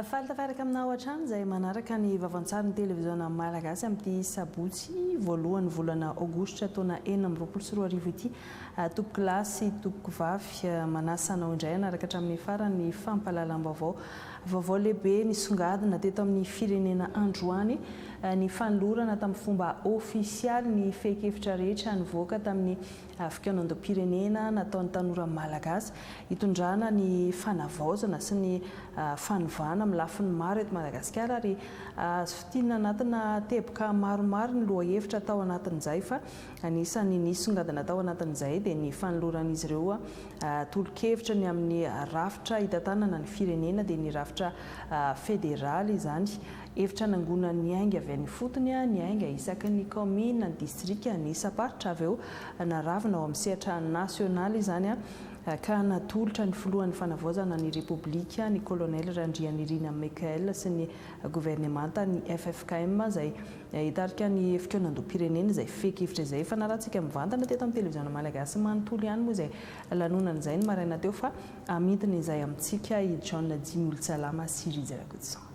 Faly tafaraka aminao hatrany izay manaraka ny vavan-tsarin'ny televiziona malagasy amin'ity sabotsy voalohan'ny volana aogositra taona 2026 ity. Tompoko lahy sy tompoko vavy, manasa anao indray hanaraka hatramin'ny farany ny fampahalalam-baovao. Vaovao lehibe nisongadina teto amin'ny firenena androany ny fanolorana tamin'ny fomba ofisialy ny fehin-kevitra rehetra nivoaka tamin'ny fikaonandoham-pirenena nataon'ny tanora malagasy hitondrana ny fanavaozana sy ny fanovana amin'ny lafiny maro eto Madagasikara ary azo fintinina anatina teboka maromaro ny lohahevitra tao anatin'izay fa anisan'ny nisongadina tao anatin'izay dia ny fanoloran'izy ireo tolo-kevitra ny amin'ny rafitra hitantanana ny firenena dia ny rafitra federaly izany. Hevitra nangonana niainga avy any ifotony, niainga isaky ny kaominina, ny distrika, ny isam-paritra avy eo naravona ao amin'ny sehatra nasionaly izany ka natolotra ny filohan'ny fanavaozana ny Repoblika, ny kolonely Randrianirina Michael sy ny governemanta ny ffkm izay Hitarika ny fikaonandoham-pirenena izay fehin-kevitra izay efa narahantsika mivantana teto amin'ny televiziona malagasy manontolo ihany moa izay lanonana izay ny maraina teo fa hamintina izay amintsika i John Jimolotsalama sy Rija Rakotoson.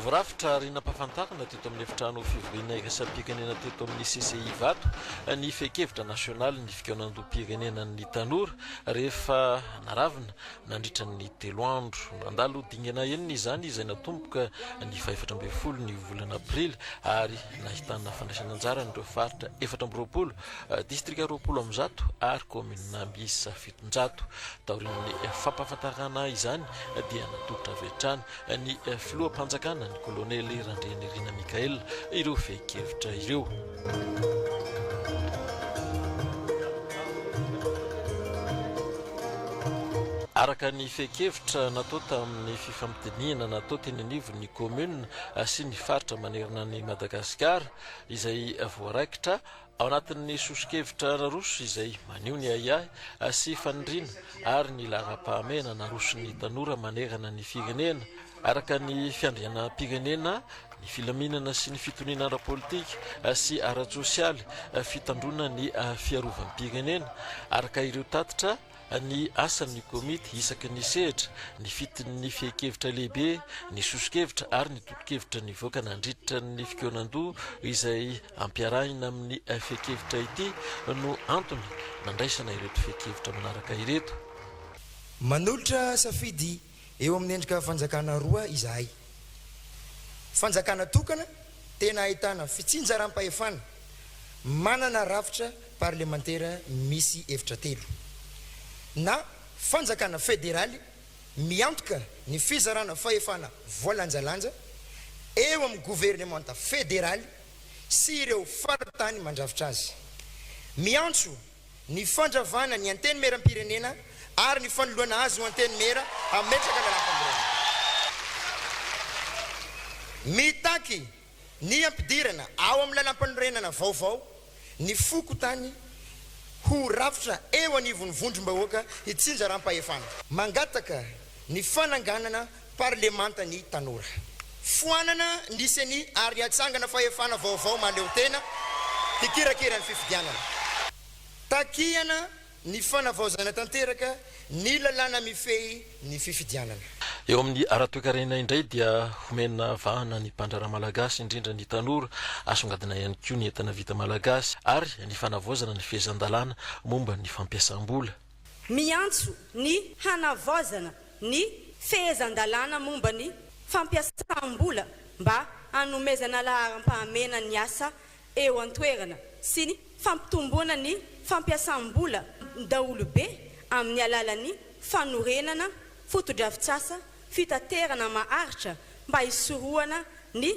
Voarafitra ary nampahafantarina teto amin'ny efitrano fivoriana iraisam-pirenena teto amin'ny CCI Ivato ny fehin-kevitra nasionalin'ny fikaonandoham-pirenenan'ny tanora rehefa naravina nandritra ny telo andro. Nandalo dingana enina izany izay natomboka ny fahefatra ambin'ny folo ny volana aprily ary nahitana fandraisana anjara an'ireo faritra 24, distrika 120 ary kaominina miisa 700. Taorian'ny fampahafantarana izany dia natolotra avy hatrany ny filoham-panjakana ny kolonely Randrianirina Michael ireo fehin-kevitra ireo. Araka ny fehin-kevitra natao tamin'ny fifampidinihana natao teny anivon'ny kaominina sy ny faritra manerana an'i Madagasikara izay voaraikitra Ao anatin'ny soso-kevitra naroso izay maneho ny ahiahy sy faniriana ary ny laharam-pahamehana naroson'ny tanora manerana ny firenena, araka ny fiandrianam-pirenena, ny filaminana sy ny fitoniana ara-politika sy ara-tsosialy, fitandroana ny fiarovam-pirenena, araka ireo tatitra ny asan'ny komity isaky ny sehatra, ny fitin'ny fehin-kevitra lehibe, ny soso-kevitra ary ny tolo-kevitra nivoaka nandritra ny fikaonandoha izay ampiarahina amin'ny fehin-kevitra ity no antony nandraisana ireto fehin-kevitra manaraka ireto. Manolotra safidy eo amin'ny endrika fanjakana roa izahay. Fanjakana tokana tena ahitana fitsinjaram-pahefana, manana rafitra parlemantera misy efitra telo, na fanjakana federaly miantoka ny fizarana fahefana voalanjalanja eo amin'ny governemanta federaly sy ireo faritany mandrafitra azy. Miantso ny fandravana ny Antenimierampirenena ary ny fanoloana azy ho Antenimiera hametraka lalàmpanorenana. Mitaky ny hampidirana ao amin'ny lalàmpanorenana vaovao ny fokontany ho rafitra eo anivon'ny vondrom-bahoaka hitsinjaram-pahefana. Mangataka ny fananganana parlemanta ny tanora. Foanana ny ceni ary atsangana fahefana vaovao mahaleotena hikirakira ny fifidianana. Takiana ny fanavaozana tanteraka ny lalàna mifehy ny fifidianana. Eo amin'ny ara-toekarena indray dia homena vahana ny mpandraharaha malagasy, indrindra ny tanora. Asongadina ihany koa ny entana vita malagasy ary ny fanavaozana ny fehezan-dalàna momba ny fampiasam-bola. Miantso ny hanavaozana ny fehezan-dalàna momba ny fampiasam-bola mba hanomezana laharam-pahamehana ny asa eo an-toerana sy ny fampitomboana ny fampiasam-bola daholobe amin'ny alalan'ny fanorenana fotodrafitrasa fitaterana maharitra mba hisorohana ny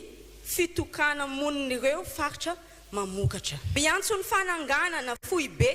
fitokana-monin'ireo faritra mamokatra. Miantso ny fananganana foibe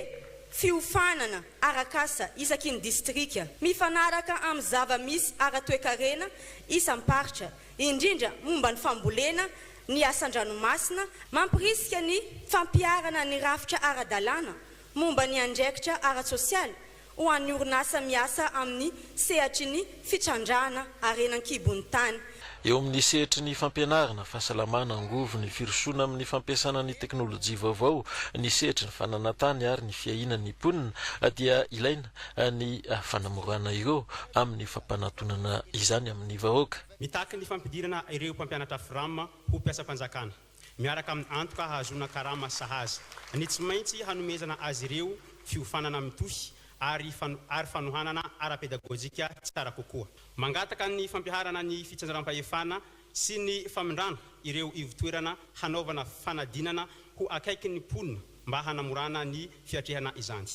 fiofanana arak'asa isaky ny distrika, mifanaraka amin'ny zava-misy ara-toekarena isam-paritra, indrindra momba ny fambolena, ny asan-dranomasina, mampirisika ny fampiharana ny rafitra ara-dalàna momba ny andraikitra ara-tsosialy ho an'ny orinasa miasa amin'ny sehatry ny fitrandrahana harena an-kibon'ny tany. Eo amin'ny sehatry ny fampianarana, fahasalamana, angovo, ny firosoana amin'ny fampiasana ny teknolojia vaovao, ny sehatry ny fananantany ary ny fiahiana ny mponina dia ilaina ny fanamorana ireo amin'ny fampanatonana izany amin'ny vahoaka. Mitaky ny fampidirana ireo mpampianatra Fram ho mpiasam-panjakana, miaraka amin'ny antoka hahazoana karama sahaza, ny tsy maintsy hanomezana azy ireo fiofanana mitohy ary ary fanohanana ara-pedagojika tsara kokoa. Mangataka ny fampiharana ny fitsinjaram-pahefana sy ny famindrana ireo ivon-toerana hanaovana fanadinana ho akaikin'ny mponina mba hanamorana ny fiatrehana izany.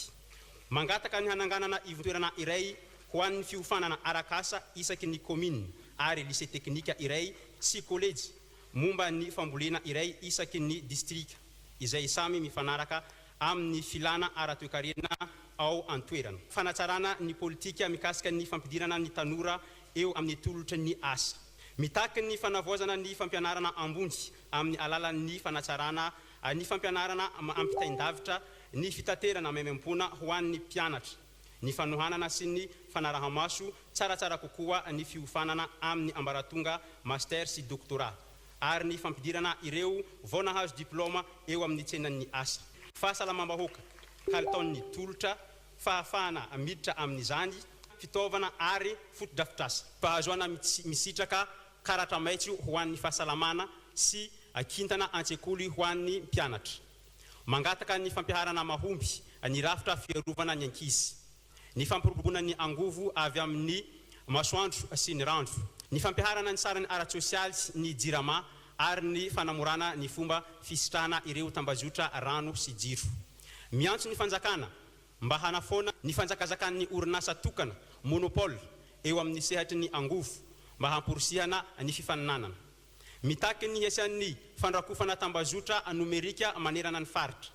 Mangataka ny hananganana ivon-toerana iray ho an'ny fiofanana arak'asa isaky ny kaominina ary lycée teknika iray sy kolejy momba ny fambolena iray isaky ny distrika izay samy mifanaraka amin'ny filàna ara-toekarena ao an-toerana. Fanatsarana ny politika mikasika ny fampidirana ny tanora eo amin'ny tolotry ny asa. Mitaky ny fanavaozana ny fampianarana ambony amin'ny alalan'ny fanatsarana ny fampianarana ampitain-davitra, ny fitaterana maimaimpoana ho an'ny mpianatra, ny fanohanana sy ny fanaraha-maso tsaratsara kokoa ny fiofanana amin'ny ambaratonga master sy doctorat. ary ny fampidirana ireo vao nahazo diplaoma eo amin'ny tsenan'ny asa. Fahasalamam-bahoaka, kalitaon'ny tolotra, fahafahana miditra amin'izany, fitaovana ary fotodrafitrasa. Fahazoana misitraka karatra maitso ho an'ny fahasalamana sy kintana an-tsekoly ho an'ny mpianatra. Mangataka ny fampiharana mahomby ny rafitra fiarovana ny ankizy. Ny fampiroboroboana ny angovo avy amin'ny masoandro sy ny rano, ny fampiharana ny sarany ara-tsosialy ny Jirama ary ny fanamorana ny fomba fisitrahana ireo tambajotra rano sy jiro. Miantso ny fanjakana mba hanafoana ny fanjakazakan'ny orinasa tokana, monopole, eo amin'ny sehatry ny angovo mba hamporisihana ny fifaninanana. Mitaky ny hisian'ny fandrakofana tambajotra nomerika manerana ny faritra.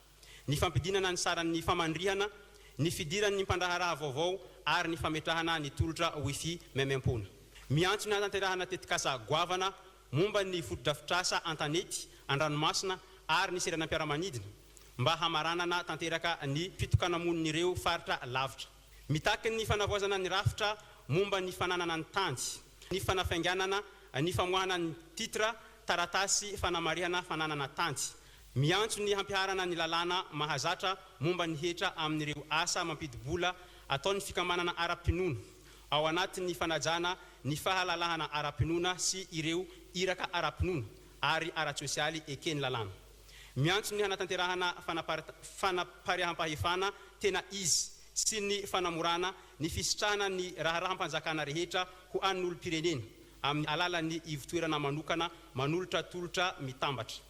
ny fampidinana ny saran'ny famandrihana, ny fidiran'ny mpandraharaha vaovao ary ny fametrahana ny tolotra Wifi maimaimpoana. Miantso ny hanatanterahana tetikasa goavana momba ny fotodrafitrasa an-tanety, an-dranomasina ary ny seranam-piaramanidina mba hamaranana tanteraka ny fitokana-monin'ireo faritra lavitra. Mitaky ny fanavaozana ny rafitra momba ny fananana ny tany, ny fanafainganana ny famoahana ny titre, taratasy fanamarihana fananana tany. Miantso ny hampiharana ny lalàna mahazatra momba ny hetra amin'ireo asa mampidi-bola ataon'ny fikambanana ara-pinoana, ao anatin'ny fanajana ny fahalalahana ara-pinoana sy ireo iraka ara-pinoana ary ara-tsosialy eken'ny lalàna. Miantso ny hanatanterahana fanapariaham-pahefana tena izy sy ny fanamorana ny fisitrahana ny raharaham-panjakana rehetra ho an'ny olom-pirenena amin'ny alalan'ny ivon-toerana manokana manolotra tolotra mitambatra.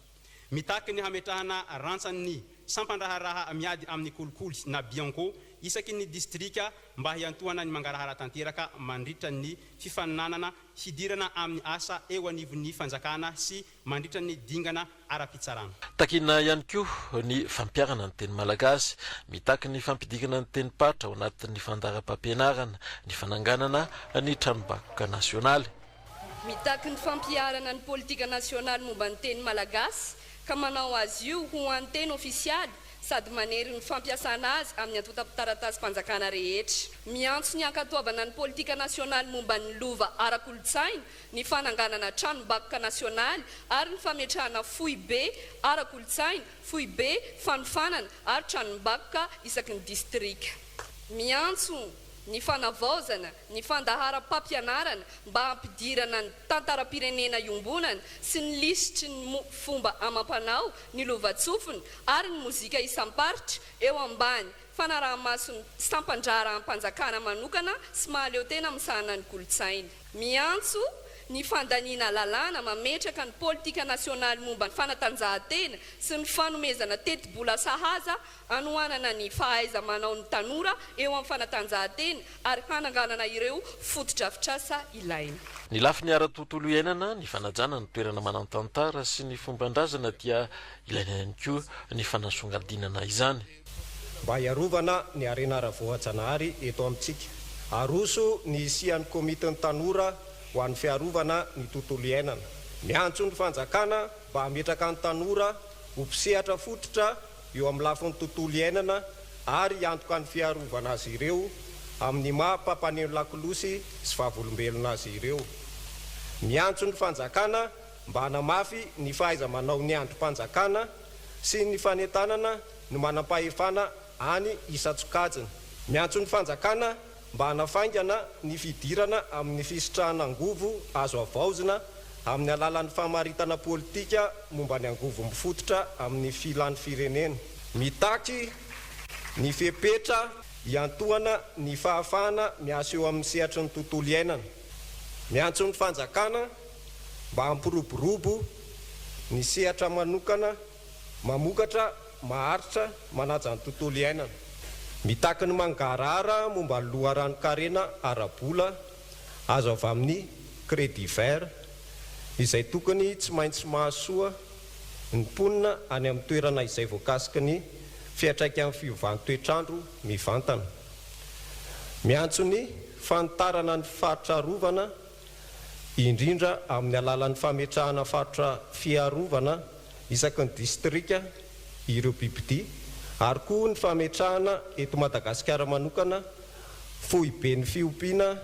Mitaky ny hametrahana rantsan'ny sampan-draharaha miady amin'ny kolikoly na Bianco isaky ny distrika mba hiantohana ny mangarahara tanteraka mandritra ny fifaninanana hidirana amin'ny asa eo anivon'ny fanjakana sy mandritra ny dingana ara-pitsarana. Takiana ihany koa ny fampiharana ny teny malagasy. Mitaky ny fampidirana ny tenim-paritra ao anatin'ny fandaharam-pampianarana, ny fananganana ny tranombakoka nasionaly. Mitaky ny fampiharana ny politika nasionaly momba ny teny malagasy ka manao azy io ho hany teny ofisialy sady manery ny fampiasana azy amin'ny antontam-taratasim-panjakana rehetra. Miantso ny hankatoavana ny politika nasionaly momba ny lova ara-kolontsaina, ny fananganana tranombakoka nasionaly ary ny fametrahana foibe ara-kolontsaina, foibe fanofanana ary tranombakoka isaky ny distrika. Miantso ny fanavaozana ny fandaharam-pampianarana mba hampidirana ny tantaram-pirenena iombonana sy ny lisitry ny fomba amam-panao, ny lovantsofina ary ny mozika isam-paritra eo ambany fanaraha-mason'ny sampan-draharaham-panjakana manokana sy mahaleo tena misahana ny kolontsaina. Miantso ny fandaniana lalàna mametraka ny politika nasionaly momba ny fanatanjahantena sy ny fanomezana tetibola sahaza hanohanana ny fahaiza-manaon'ny tanora eo amin'ny fanatanjahantena ary hananganana ireo fotodrafitrasa ilaina. Ny lafiny ara-tontolo iainana, ny fanajana ny toerana manan-tantara sy ny fomban-drazana dia ilaina ihany koa ny fanasongadinana izany. Mba hiarovana ny harena ara-voajanahary eto amintsika, aroso ny hisian'ny komitin'ny tanora ho an'ny fiarovana ny tontolo iainana. Miantso ny fanjakana mba hametraka ny tanora ho mpisehatra fototra eo amin'ny lafiny tontolo iainana ary hiantoka ny fiarovana azy ireo amin'ny maha mpampaneno lakolosy sy vavolombelona azy ireo. Miantso ny fanjakana mba hanamafy ny fahaiza-manaon'ny andrim-panjakana sy ny fanentanana ny manampahefana any isan-tsokajiny. Miantso ny fanjakana mba hanafaingana ny fidirana amin'ny fisitrahana angovo azo havaozina amin'ny alalan'ny famaritana politika momba ny angovo mifototra amin'ny filan'ny firenena. Mitaky ny fepetra hiantohana ny fahafahana miasa eo amin'ny sehatry ny tontolo iainana. Miantso ny fanjakana mba hampiroborobo ny sehatra manokana mamokatra maharitra manaja ny tontolo iainana. Mitaky ny mangarahara momba ny loharanon-karena ara-bola azo avy amin'ny crédit vert izay tokony tsy maintsy mahasoa ny mponina any amin'ny toerana izay voakasiky ny fiantraikan'ny fiovan'ny toetr'andro mivantana. Miantso ny fanitarana ny faritra arovana indrindra amin'ny alalan'ny fametrahana faritra fiarovana isaky ny distrika ireo bibidia ary koa ny fametrahana eto Madagasikara manokana foiben'ny fiompiana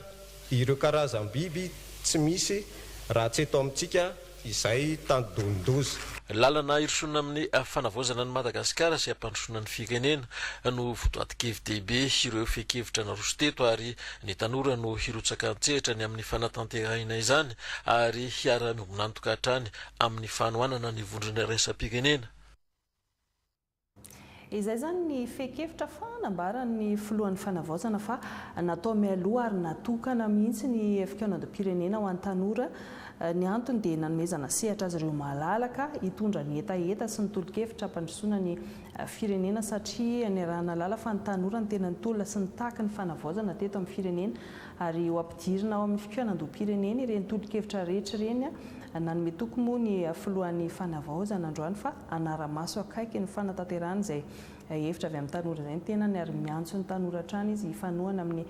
ireo karazam-biby tsy misy raha tsy eto amintsika izay tandindon-doza. Lalana hirosoana amin'ny fanavaozana an'i Madagasikara sy hampandrosoana ny firenena no votoatin-kevi-dehibe ireo fehin-kevitra naroso teto ary ny tanora no hirotsaka an-tsehatra ny amin'ny fanatanterahina izany ary hiara-miombon'antoka hatrany amin'ny fanohanana ny vondrona iraisam-pirenena. Izay izany ny fehin-kevitra fa nambaran'ny filohan'ny fanavaozana fa natao mialoha ary natokana mihitsy ny fikaonandoham-pirenena ho an'ny tanora. Ny antony dia nanomezana sehatra azy ireo malalaka hitondra ny hetaheta sy ny tolo-kevitra hampandrosoana ny firenena satria niaraha-nahalala fa ny tanora no tena nitolona sy nitaky ny fanavaozana teto amin'ny firenena ary ho ampidirina ao amin'ny fikaonandoham-pirenena ireny tolo-kevitra rehetra ireny. Nanome toky moa ny filohan'ny fanavaozana androany fa hanara-maso akaiky ny fanatanterahana izay hevitra avy amin'ny tanora izay ny tenany ary miantso ny tanora hatrany izy hifanohana amin'ny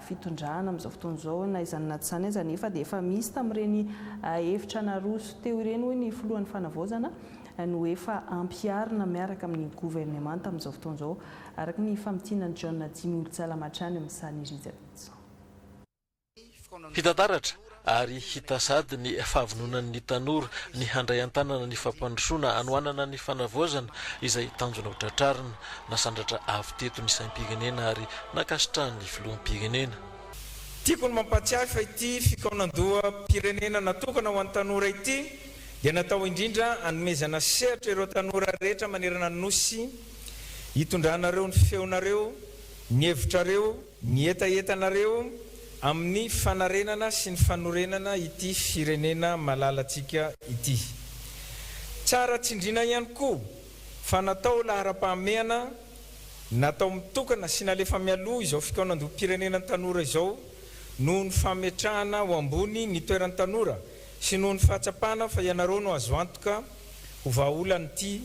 fitondrana amin'izao fotoana izao. Na izany na tsy izany aza anefa dia efa misy tamin'ireny hevitra naroso teo ireny hoy ny filohan'ny fanavaozana no efa ampiharina miaraka amin'ny governemanta amin'izao fotoana izao araka ny famintinan'i John Jimmy Olotsalama hatrany amin'ny sahan'i Rijabitso. Hita taratra ary hita sahady ny fahavononan'ny tanora ny handray an-tanana ny fampandrosoana hanohanana ny fanavaozana izay tanjona ho tratrarina. Nasandratra avo teto ny saim-pirenena ary nankasitrahan'ny filoham-pirenena. Tiako ny mampahatsiahy fa ity fikaonandoham-pirenena natokana ho an'ny tanora ity dia natao indrindra hanomezana sehatra ireo tanora rehetra manerana ny Nosy hitondranareo ny feonareo, ny hevitrareo, Ny hetahetanareo amin'ny fanarenana sy ny fanorenana ity firenena malalantsika ity. Tsara tsindriana ihany koa fa natao laharam-pahamehana, natao mitokana sy nalefa mialoha izao fikaonandoham-pirenena ny tanora izao noho ny fametrahana ho ambony ny toeran'ny tanora sy noho ny fahatsapana fa ianareo no azo antoka ho vahaolan'ity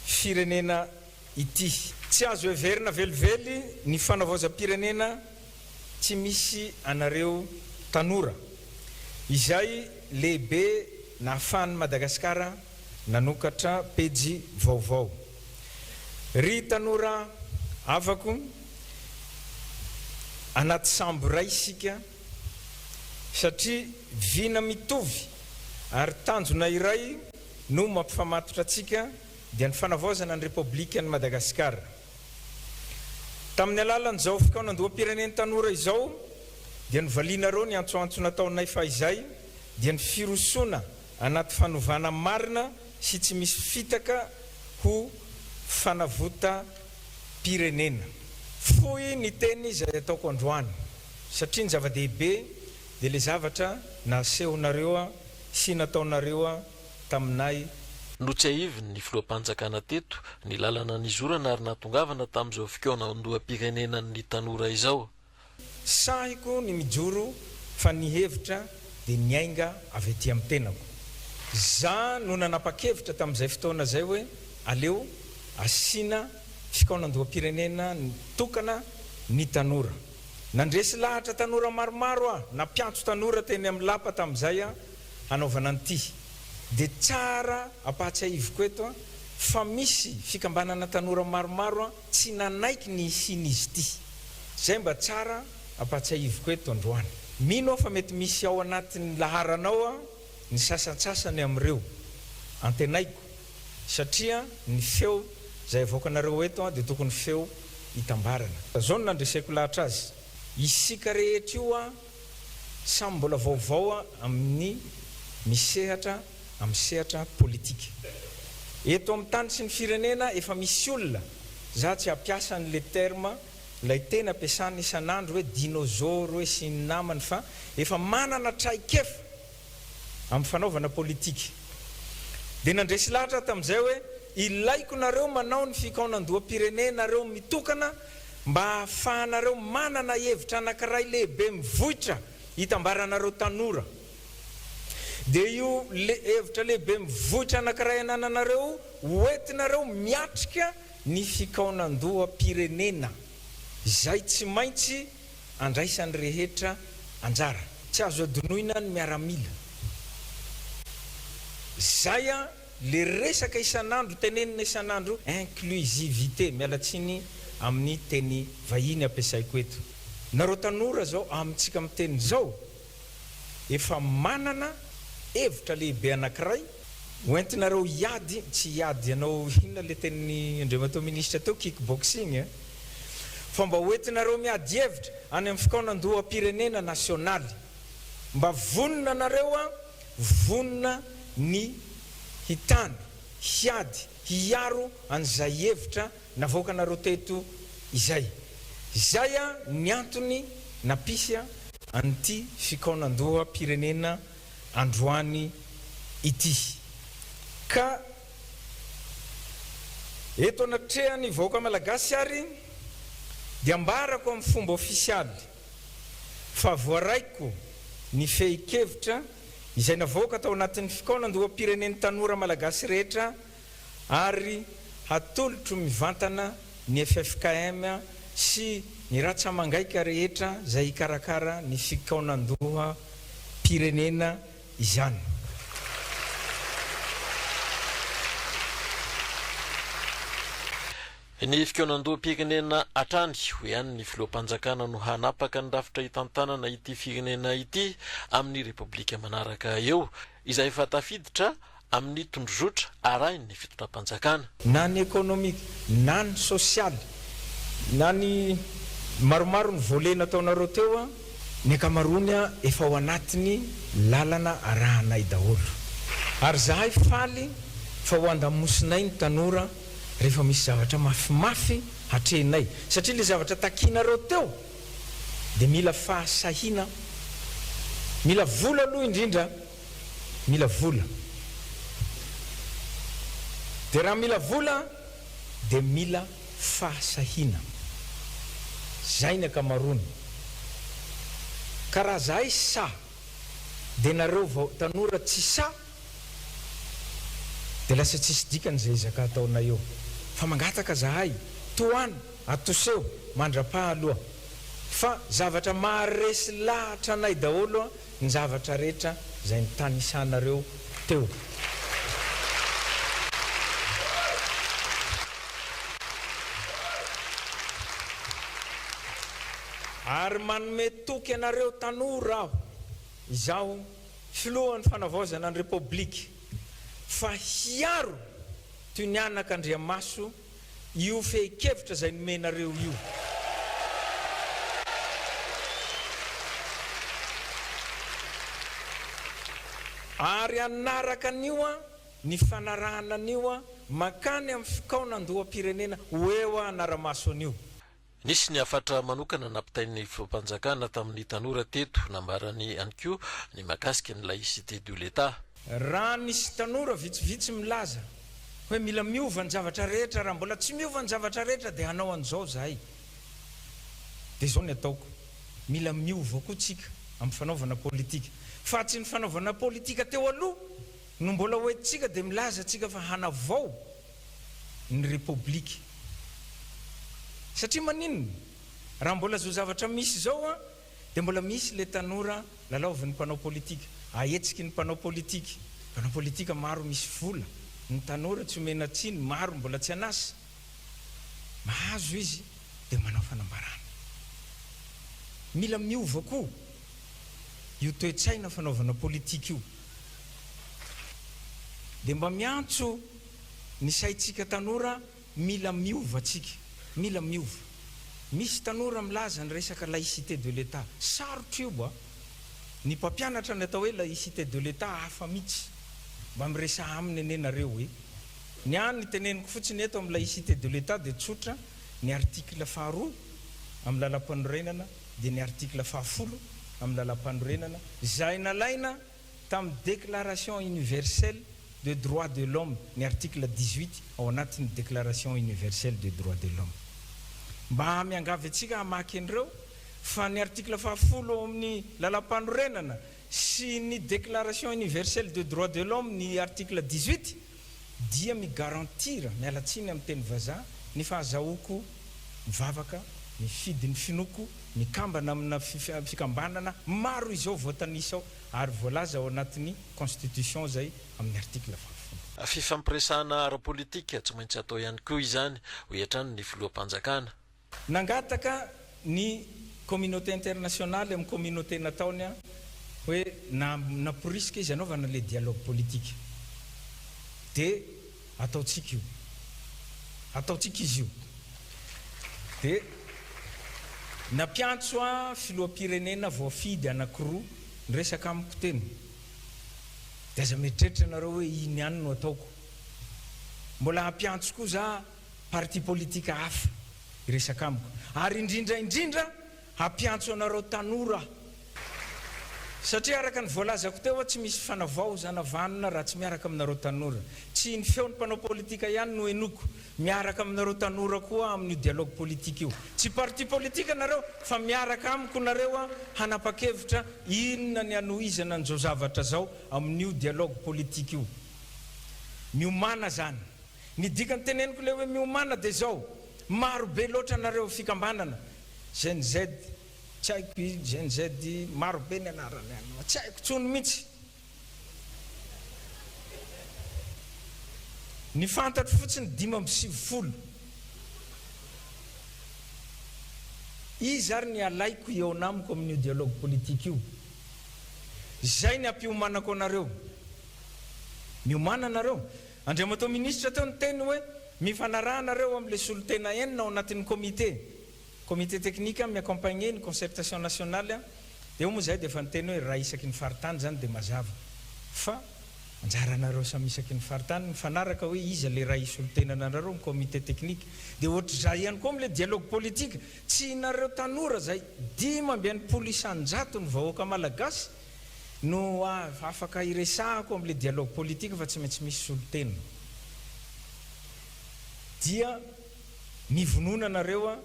firenena ity. Tsy azo heverina velively ny fanavaozam-pirenena tsy misy anareo tanora, izay lehibe nahafahan'i Madagasikara nanokatra pejy vaovao. Ry tanora havako, anaty sambo iray isika satria vina mitovy ary tanjona iray no mampifamatotra antsika dia ny fanavaozana ny Repoblikan'i Madagasikara. Tamin'ny alalan'izao fikaonandoham-pirenen'ny tanora izao dia novalianareo ny antsoantso nataonay fahizay dia ny firosoana anaty fanovana marina sy tsy misy fitaka ho fanavotam-pirenena. Fohy ny teny izay ataoko androany satria ny zava-dehibe dia ilay zavatra nasehonareo sy nataonareo taminay. Notsiahivin'ny filoham-panjakana teto ny lalana nizorana ary nahatongavana tamin'izao fikaonandoham-pirenenan'ny tanora izao. Sahiko ny mijoro fa ny hevitra dia niainga avy aty amin'ny tenako. Za no nanapa-kevitra tamin'izay fotoana izay hoe aleo asiana fikaonandoham-pirenena tokana ny tanora. Nandresy lahatra tanora maromaro aho, nampiantso tanora teny amin'ny lapa tamin'izay aho hanaovana an'ity. Dia tsara ampahatsiahiviko eto fa misy fikambanana tanora maromaro tsy nanaiky ny hisian'izy ity. Izay mba tsara ampahatsiahiviko eto androany. Mino aho fa mety misy ao anatin'ny laharanao ny sasantsasany amin'ireo. Antenaiko. Satria ny feo izay avoakanareo eto dia tokony feo itambarana. Izao no nandreseko lahatra azy. Isika rehetra io samy mbola vaovao amin'ny misehatra amin'ny sehatra politika. Eto amin'ny tany sy ny firenena efa misy olona, za tsy hampiasa an'le terme ilay teny ampiasana isan'andro hoe dinôzôro hoe sy ny namany fa efa manana traikefa amin'ny fanaovana politika. Dia nandresy lahatra aho tamin'izay hoe ilaiko nareo manao ny fikaonandoham-pirenenareo mitokana mba hahafahanareo manana hevitra anankiray lehibe mivoitra hitambaranareo tanora. Dia io hevitra lehibe mivoitra anankiray anananareo hoentinareo miatrika ny fikaonandoham-pirenena izay tsy maintsy andraisan'ny rehetra anjara. Tsy azo adinoina ny miaramila. Zay an le resaka isan'andro tenenina isan'andro inclusivité, miala tsiny amin'ny teny vahiny ampiasaiko eto. Nareo tanora zao amintsika miteny zao efa manana hevitra lehibe anankiray ho entinareo hiady, tsy hiady hanao inona le tenin'i Andriamatoa Minisitra teo, kick boxing eh, fa mba ho entinareo miady hevitra any amin'ny fikaonandoham-pirenena nasionaly. Mba vonona nareo an, vonona ny hitany, hiady, hiaro an'izay hevitra navoakanareo teto izay. Izay ny antony nampisy an'ity fikaonandoham-pirenena androany ity. Ka eto anatrehan'ny vahoaka Malagasy ary dia ambarako amin'ny fomba ofisialy fa voaraiko ny fehin-kevitra izay navoaka tao anatin'ny fikaonandoham-pirenen'ny tanora Malagasy rehetra ary hatolotro mivantana ny ffkm sy ny ratsamangaika rehetra izay hikarakara ny fikaonandoham-pirenena izany. Ny fikaonandoham-pirenena hatrany, hoy ihany ny filoham-panjakana no hanapaka ny rafitra hitantanana ity firenena ity amin'ny Repoblika manaraka eo, izay efa tafiditra amin'ny tondrozotra arahin'ny fitondram-panjakana. Na ny ekonomika, na ny sosialy, na ny maromaro ny volet nataonareo teo an, ny ankamaroany an efa ao anatin'ny lalana arahanay daholo. Ary zahay faly fa ho andamosinay ny tanora rehefa misy zavatra mafimafy hatrehinay, satria le zavatra takianareo teo dia mila fahasahiana, mila vola aloha indrindra. Mila vola. Dia raha mila vola dia mila fahasahiana. Zay ny ankamaroany. Ka raha zahay sahy dia nareo vao tanora tsy sahy dia lasa tsisy dikany zay ezaka ataonay eo. Fa mangataka zahay, tohano, atoseho mandrapaha aloha. Fa zavatra maharesy lahatra anay daholo ny zavatra rehetra izay nitanisanareo teo. Ary manome toky anareo tanora aho, izaho Filohan'ny Fanavaozana ny Repoblika, fa hiaro toy ny anak'Andriamaso Io fehin-kevitra izay nomenareo io. Ary hanaraka an'io an, ny fanarahana an'io an, mankany amin'ny fikaonandoham-pirenena ho eo an hanara-maso an'io. Nisy ny hafatra manokana nampitain'ny filoham-panjakana tamin'ny tanora teto, nambarany ihany koa ny mahakasika ny laïcité de l'Etat. Raha nisy tanora vitsivitsy milaza hoe mila miova ny zavatra rehetra, raha mbola tsy miova ny zavatra rehetra dia hanao an'izao izahay, dia izao ny ataoko, mila miova koa tsika amin'ny fanaovana politika, fa tsy ny fanaovana politika teo aloha no mbola hoentintsika dia milaza tsika fa hanavao ny Repoblika. Satria maninona? Raha mbola zao zavatra misy zao an, dia mbola misy le tanora lalaovin'ny mpanao politika, ahetsiky ny mpanao politika, mpanao politika maro misy vola, ny tanora tsy omena tsiny, maro mbola tsy an'asa, mahazo izy dia manao fanambarana. Mila miova koa. Io toe-tsaina fanaovana politika io. Dia mba miantso ny saintsika tanora mila miova tsika. Mila miova. Misy tanora milaza ny resaka laïcité de l'Etat. Sarotra io a! Ny mpampianatra ny atao hoe laïcité de l'Etat hafa mihitsy. Mba miresaha aminy anie nareo e! Ny ahy ny teneniko fotsiny eto amin'ny laïcité de l'Etat dia tsotra, ny article faharoa amin'ny lalampanorenana dia ny article fahafolo amin'ny lalampanorenana izay nalaina tamin'ny déclaration universelle de droits de l'homme, ny article 18 ao anatin'ny déclaration universelle de droits de l'homme. Mba miangavy antsika hamaky an'ireo fa ny article fahafolo ao amin'ny lalampanorenana sy ny déclaration universelle de droits de l'homme ny article 18 dia mi-garantir, miala tsiny amin'ny teny vazaha, ny fahazahoako mivavaka, mifidy ny finoako, mikambana amina fikambanana maro izao voatanisa ao ary voalaza ao anatin'ny constitution izay amin'ny article fahafolo. Fifampiresahana ara-politika tsy maintsy atao ihany koa izany, hoy hatrany ny filoham-panjakana. Nangataka ny communauté internationale amin'ny communauté nataony hoe namporisika izy hanaovana le dialogue politique. De ataontsika io. Ataontsika izy io. De nampiantso ahy filoham-pirenena voafidy anakiroa niresaka amiko teny. De aza mieritreritra nareo hoe iny ihany no ataoko. Mbola hampiantso koa za parti politique hafa hiresaka amiko ary indrindra indrindra hampiantso anareo tanora aho satria araka ny voalazako teo aho tsy misy fanavaozana vanona raha tsy miaraka aminareo tanora. Tsy ny feon'ny mpanao politika ihany no henoko, miaraka aminareo tanora koa aho amin'io dialogue politique io. Tsy parti politique nareo fa miaraka amiko nareo hanapa-kevitra inona ny hanohizana an'izao zavatra zao amin'io dialogue politique io. Miomàna zany. Ny dikany teneniko ilay hoe miomàna dia izao, maro be loatra nareo fikambanana, Gen Z, tsy haiko i Gen Z, maro be ny anarany any, tsy haiko intsony mihitsy. Ny fantatro fotsiny 95. Iza ary ny alaiko hihaona amiko amin'io dialogue politique io? Izay ny ampiomanako anareo. Miomàna nareo. Andriamatoa Minisitra teo niteny hoe mifanaraha nareo amin'ilay solontena enina ao anatin'ny comité, comité technique mi-accompagner ny concertation nationale, dia eo moa izahay dia efa niteny hoe raha isaky ny faritany izany dia mazava fa anjaranareo samy isaky ny faritany mifanaraka hoe iza ilay iray hisolontena anareo amin'ny comité technique. Dia ohatr'izay ihany koa amin'ilay dialogue politique, tsy nareo tanora izay 65% ny vahoaka malagasy, no afaka hiresahako amin'ilay dialogue politique fa tsy maintsy misy solontena. Dia mivonona nareo an,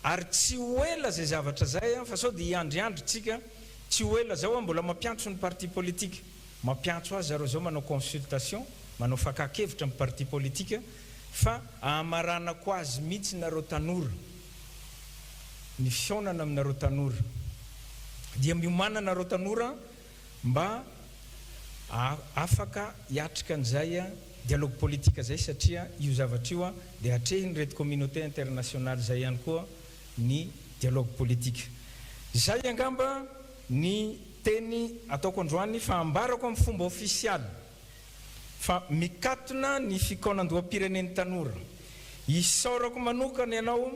ary tsy ho ela izay zavatra izay an, fa sao dia hiandriandry tsika, tsy ho ela izao an, mbola mampiantso ny parti politique, mampiantso azy zareo izao manao consultation, manao fakan-kevitra amin'ny parti politique, fa hamaranako azy mihitsy nareo tanora. ny fihaonana aminareo tanora. Dia miomàna nareo tanora mba afaka hiatrika an'izay dialogue politique zay satria io zavatra io dia atrehin'ireto communauté internationale zay ihany koa ny dialogue politique. Zay angamba ny teny ataoko androany fa ambarako amin'ny fomba ofisialy. fa mikatona ny fikaonandoham-pirenen'ny tanora. Isaorako manokana ianao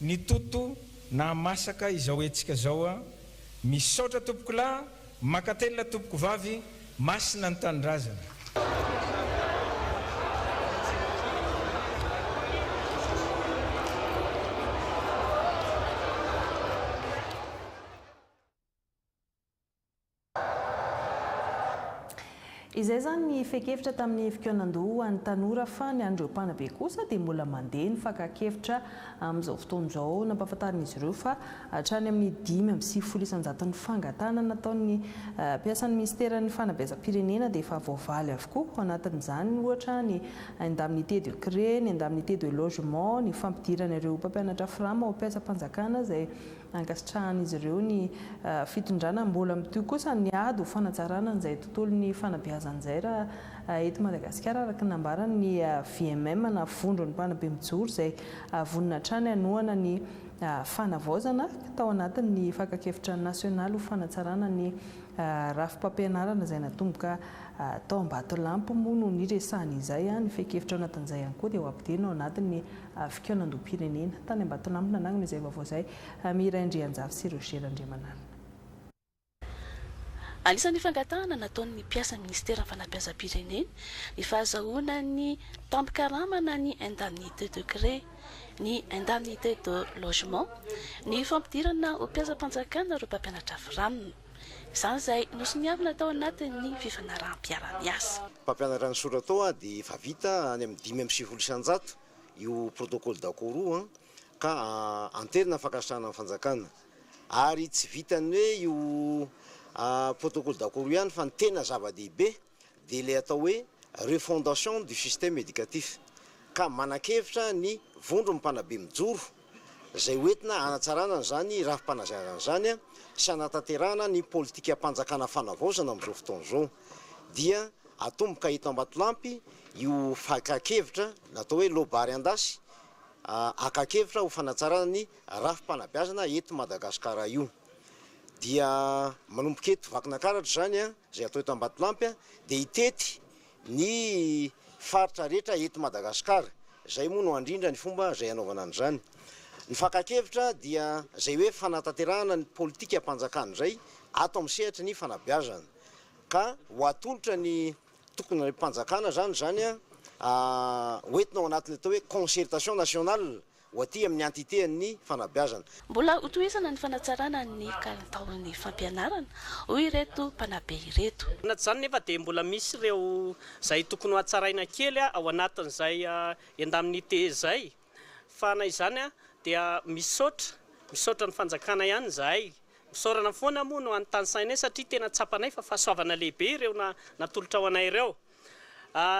ny Toto nahamasaka izao hetsika izao a! Misaotra tompokolahy, mankatelina tompokovavy, masina ny tanindrazana. Izay izany ny fehin-kevitra tamin'ny fikaonandoha ho an'ny tanora fa ny an'ireo mpanabe kosa dia mbola mandeha ny fakan-kevitra amin'izao fotoana izao. Nampahafantarin'izy ireo fa hatrany amin'ny 95 isan-jaton'ny fangatahana nataon'ny mpiasan'ny minisiteran'ny fanabeazam-pirenena dia efa voavaly avokoa. Ao anatin'izany ohatra ny indemnité de cré, ny indemnité de logement, ny fampidirana ireo mpampianatra fram ho mpiasam-panjakana izay Ankasitrahan'izy ireo ny fitondrana. Mbola mitohy kosa ny ady ho fanatsarana an'izay tontolon'ny fanabeazana izay raha eto Madagasikara, araka ny nambaran'ny VMM na Vondron'ny Mpanabe Mijoro izay vonona hatrany hanohana ny fanavaozana tao anatin'ny fakan-kevitra nasionaly ho fanatsarana ny. rafi-pampianarana izay natomboka tao Ambatolampy moa no niresahana izay. Ny fehin-kevitra ao anatin'izay ihany koa dia ho ampidirina ao anatin'ny fikaonandoham-pirenena. Tany Ambatolampy nanangona izay vaovao izay Mira Andrianjafy sy Roger Randriamanalina. Anisan'ny fangatahana nataon'ny mpiasan'ny minisiteran'ny fanabeazam-pirenena ny fahazahoana ny tambin-karama na ny indemnité de gré, ny indemnité de logement, ny fampidirana ho mpiasam-panjakana ireo mpampianatra fram. Izany izay nosoniavina tao anatin'ny fifanaraham-piarahamiasa. Mpampianatra ny soratra tao dia efa vita any amin'ny 195 io protocole d'accord io ka anterina ny fankasitrahana ny fanjakana. Ary tsy vitan'ny hoe io protocole d'accord io ihany fa ny tena zava-dehibe dia ilay atao hoe refondation du système éducatif ka manan-kevitra ny vondron'ny mpanabe mijoro izay hoentina hanatsarana an'izany rafi-panabeazana izany sy hanatanterahana ny politikam-panjakana fanavaozana amin'izao fotoana izao dia atomboka eto Ambatolampy io fakan-kevitra natao hoe loabary an-dasy hakan-kevitra ho fanatsarana ny rafi-panabeazana eto Madagasikara io. Dia manomboka eto Vakinankaratra izany, izay atao eto Ambatolampy, dia hitety ny faritra rehetra eto Madagasikara. Izay moa no handrindra ny fomba izay hanaovana an'izany. Ny fakan-kevitra dia izay hoe fanatanterahana ny politikam-panjakana izay ato amin'ny sehatry ny fanabeazana. Ka ho atolotra ny tompon'andraiki-panjakana izany izany hoentina ao anatin'ny atao hoe concertation nationale ho aty amin'ny entité an'ny fanabeazana. Mbola hotohizana ny fanatsarana ny kalitaon'ny fampianarana, hoy ireto mpanabe ireto. Anatin'izany nefa dia mbola misy ireo izay tokony ho hatsaraina kely ao anatin'izay indemnité izay fa na izany dia misaotra misaotra ny fanjakana ihany izahay. Misaorana foana moa no anontanisainay satria tena tsapanay fa fahasoavana lehibe ireo natolotra ho anay ireo.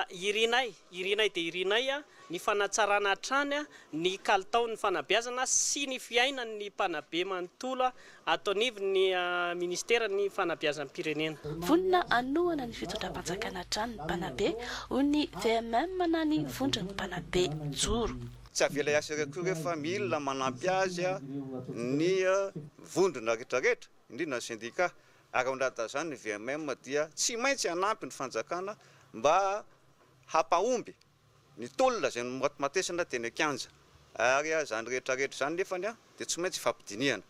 Irinay, irinay dia irinay ny fanatsarana hatrany ny kalitaon'ny fanabeazana sy ny fiainan'ny mpanabe manontolo ato anivon'ny Ministeran'ny Fanabeazam-pirenena. Vonona hanohana ny fitondram-panjakana hatrany ny mpanabe, hoy ny VMM na ny Vondron'ny Mpanabe Mijoro. Tsy avela hiasa irery koa ireo fa mila manampy azy ny vondrona rehetrarehetra, indrindra ny sendika. Ary ao anatin'izany ny VMM dia tsy maintsy hanampy ny fanjakana mba hampahomby ny tolona izay nomatimatesina teny an-kianja. Ary izany rehetra rehetra izany nefany dia tsy maintsy ifampidinihana.